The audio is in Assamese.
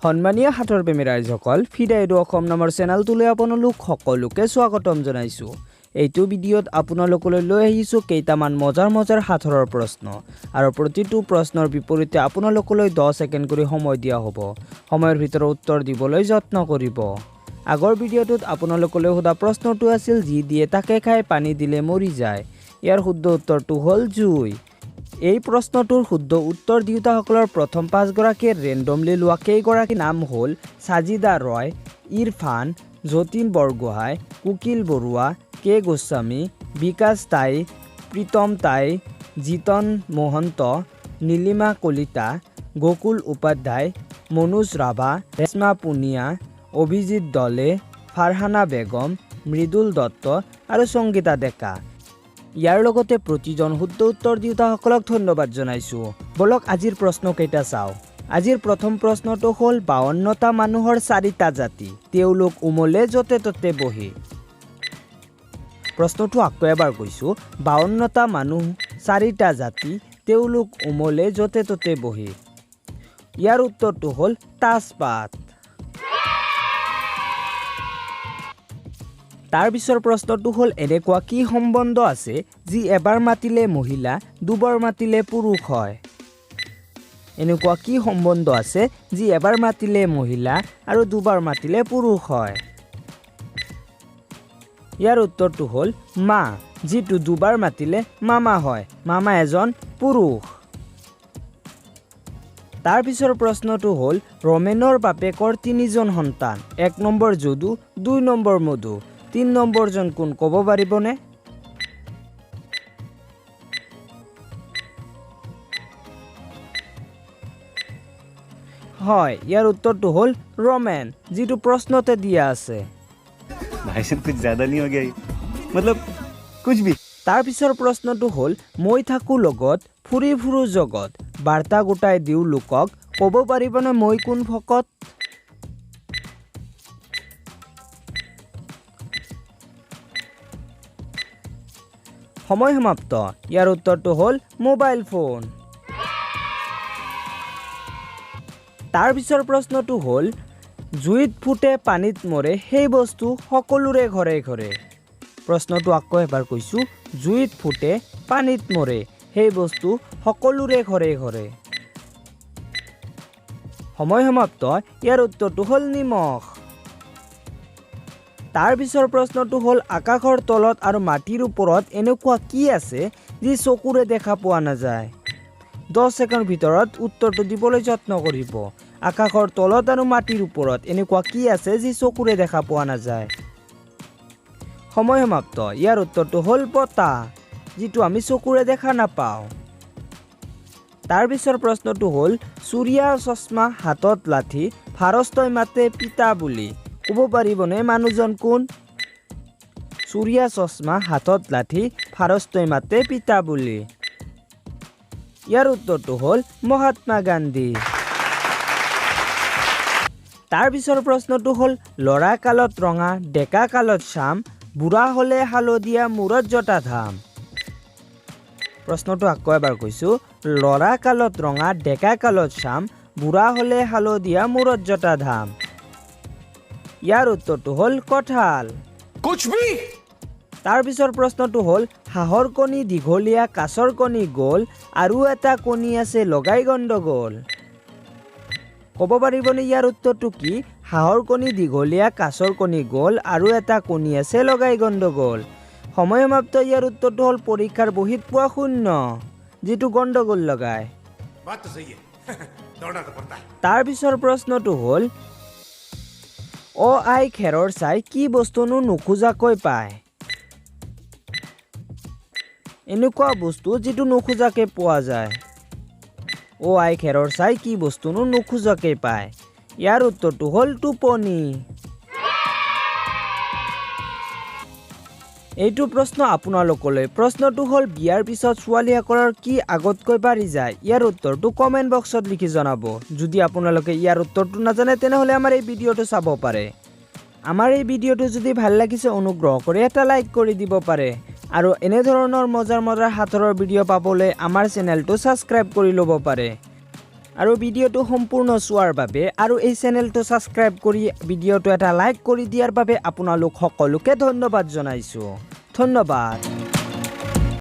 সন্মানীয় সাঁথৰ প্ৰেমী ৰাইজসকল, ফিদা এডু অসম নামৰ চেনেলটোলৈ আপোনালোক সকলোকে স্বাগতম জনাইছোঁ। এইটো ভিডিঅ'ত আপোনালোকলৈ লৈ আহিছোঁ কেইটামান মজাৰ মজাৰ সাঁথৰৰ প্ৰশ্ন আৰু প্ৰতিটো প্ৰশ্নৰ বিপৰীতে আপোনালোকলৈ 10 ছেকেণ্ড কৰি সময় দিয়া হ'ব। সময়ৰ ভিতৰত উত্তৰ দিবলৈ যত্ন কৰিব। আগৰ ভিডিঅ'টোত আপোনালোকলৈ সোধা প্ৰশ্নটো আছিল যি দিয়ে তাকে খাই পানী দিলে মৰি যায়। ইয়াৰ শুদ্ধ উত্তৰটো হ'ল জুই। এই প্ৰশ্নটোৰ শুদ্ধ উত্তৰ দিওঁতাসকলৰ প্ৰথম পাঁচগৰাকীৰ ৰেণ্ডমলি লোৱা কেইগৰাকী নাম হ'ল সাজিদা ৰয়, ইৰফান, যতীন বৰগোহাঁই, কুকিল বৰুৱা, কে গোস্বামী, বিকাশ টাই, প্ৰীতম টাই, জিতন মহন্ত, নীলিমা কলিতা, গোকুল উপাধ্যায়, মনোজ ৰাভা, ৰেশমা পুনিয়া, অভিজিত দলে, ফাৰহানা বেগম, মৃদুল দত্ত আৰু সংগীতা ডেকা। ইয়াৰ লগতে প্ৰতিজন শুদ্ধ উত্তৰ দিওঁতাসকলক ধন্যবাদ জনাইছোঁ। ব'লক আজিৰ প্ৰশ্নকেইটা চাওঁ। আজিৰ প্ৰথম প্ৰশ্নটো হ'ল 52টা মানুহৰ 4টা জাতি, তেওঁলোক উমলে য'তে ত'তে বহি। প্ৰশ্নটো আকৌ এবাৰ কৈছোঁ, 52টা মানুহ 4টা জাতি, তেওঁলোক উমলে য'তে ত'তে বহি। ইয়াৰ উত্তৰটো হ'ল তাজপাত। তাৰ পিছৰ প্ৰশ্নটো হ'ল এনেকুৱা কি সম্বন্ধ আছে যি এবাৰ মাতিলে মহিলা, দুবাৰ মাতিলে পুৰুষ হয়? এনেকুৱা কি সম্বন্ধ আছে যি এবাৰ মাতিলে মহিলা আৰু দুবাৰ মাতিলে পুৰুষ হয়? ইয়াৰ উত্তৰটো হ'ল মা, যিটো দুবাৰ মাতিলে মামা হয়। মামা এজন পুৰুষ। তাৰ পিছৰ প্ৰশ্নটো হ'ল ৰমেনৰ বাপেকৰ 3জন সন্তান, 1 নম্বৰ যদু, 2 নম্বৰ মধু, 3 নম্বৰজন কোন ক'ব পাৰিবনে? হয়, ইয়াৰ উত্তৰটো হ'ল ৰমেন, যিটো প্ৰশ্নতে দিয়া আছে। ভাই সাহেব কুছ জ্যাদা नहीं हो गया ये? मतलब कुछ भी। তাৰ পিছৰ প্ৰশ্নটো হ'ল মই থাকোঁ লগত, ফুৰি ফুৰো জগত, বাৰ্তা গোটাই দিওঁ লোকক, ক'ব পাৰিবনে মই কোন ভকত? সময় সমাপ্ত। ইয়াৰ উত্তৰটো হ'ল মোবাইল ফোন। তাৰ পিছৰ প্ৰশ্নটো হ'ল জুইত ফুটে পানীত মৰে সেই বস্তু সকলোৰে ঘৰে ঘৰে। প্ৰশ্নটো আকৌ এবাৰ কৈছোঁ, জুইত ফুটে পানীত মৰে সেই বস্তু সকলোৰে ঘৰে ঘৰে। সময় সমাপ্ত। ইয়াৰ উত্তৰটো হ'ল নিমখ। তাৰ পিছৰ প্ৰশ্নটো হ'ল আকাশৰ তলত আৰু মাটিৰ ওপৰত এনেকুৱা কি আছে যি চকুৰে দেখা পোৱা নাযায়? 10 ছেকেণ্ডৰ ভিতৰত উত্তৰটো দিবলৈ যত্ন কৰিব। আকাশৰ তলত আৰু মাটিৰ ওপৰত এনেকুৱা কি আছে যি চকুৰে দেখা পোৱা নাযায়? সময় সমাপ্ত। ইয়াৰ উত্তৰটো হ'ল বতাহ, যিটো আমি চকুৰে দেখা নাপাওঁ। তাৰ পিছৰ প্ৰশ্নটো হ'ল চুৰিয়া চশমা হাতত লাঠি ফাৰস্তই মাতে পিতা বুলি, ক'ব পাৰিবনে মানুহজন কোন? চুৰিয়া চশমা হাতত লাঠি ফাৰস্তই মাতে পিতা বুলি। ইয়াৰ উত্তৰটো হ'ল মহাত্মা গান্ধী। তাৰ পিছৰ প্ৰশ্নটো হ'ল ল'ৰা কালত ৰঙা, ডেকা কালত শ্যাম, বুঢ়া হ'লে হালধীয়া, মূৰত জটা ধাম। প্ৰশ্নটো আকৌ এবাৰ কৈছোঁ, ল'ৰা কালত ৰঙা, ডেকা কালত শ্যাম, বুঢ়া হ'লে হালধীয়া, মূৰত জটা ধাম। ইয়াৰ উত্তৰটো হ'ল কঁঠাল। কুছ ভি। তাৰ পিছৰ প্ৰশ্নটো হ'ল হাঁহৰ কণী দীঘলীয়া, কাছৰ কণী গোল, আৰু এটা কণী আছে লগাই গণ্ডগোল। ক'ব পাৰিবনে ইয়াৰ উত্তৰটো কি? হাঁহৰ কণী দীঘলীয়া, কাছৰ কণী গোল, আৰু এটা কণী আছে লগাই গণ্ডগোল। সময় সমাপ্ত। ইয়াৰ উত্তৰটো হ'ল পৰীক্ষাৰ বহীত পোৱা শূন্য, যিটো গণ্ডগোল লগায়। বাত তো সহি হ্যায়। দৌড়না তো পড়তা হ্যায়। তাৰ পিছৰ প্ৰশ্নটো হ'ল অ আই খেৰৰ চাই কি বস্তুনো নোখোজাকৈ পায়? এনেকুৱা বস্তু যিটো নোখোজাকৈ পোৱা যায়। অ আই খেৰৰ চাই কি বস্তুনো নোখোজাকৈ পায়? ইয়াৰ উত্তৰটো হ'ল টোপনি। এইটো প্ৰশ্ন আপোনালোকলৈ। প্ৰশ্নটো হ'ল বিয়াৰ পিছত ছোৱালীসকলৰ কি আগতকৈ বাঢ়ি যায়? ইয়াৰ উত্তৰটো কমেণ্ট বক্সত লিখি জনাব। যদি আপোনালোকে ইয়াৰ উত্তৰটো নাজানে তেনেহ'লে আমাৰ এই ভিডিঅ'টো চাব পাৰে। আমাৰ এই ভিডিঅ'টো যদি ভাল লাগিছে অনুগ্ৰহ কৰি এটা লাইক কৰি দিব পাৰে আৰু এনেধৰণৰ মজাৰ মজাৰ সাঁথৰৰ ভিডিঅ' পাবলৈ আমাৰ চেনেলটো ছাবস্ক্ৰাইব কৰি ল'ব পাৰে। আৰু ভিডিঅ'টো সম্পূৰ্ণ চোৱাৰ বাবে আৰু এই চেনেলটো ছাবস্ক্ৰাইব কৰি ভিডিঅ'টো এটা লাইক কৰি দিয়াৰ বাবে আপোনালোক সকলোকে ধন্যবাদ জনাইছোঁ। ধন্যবাদ।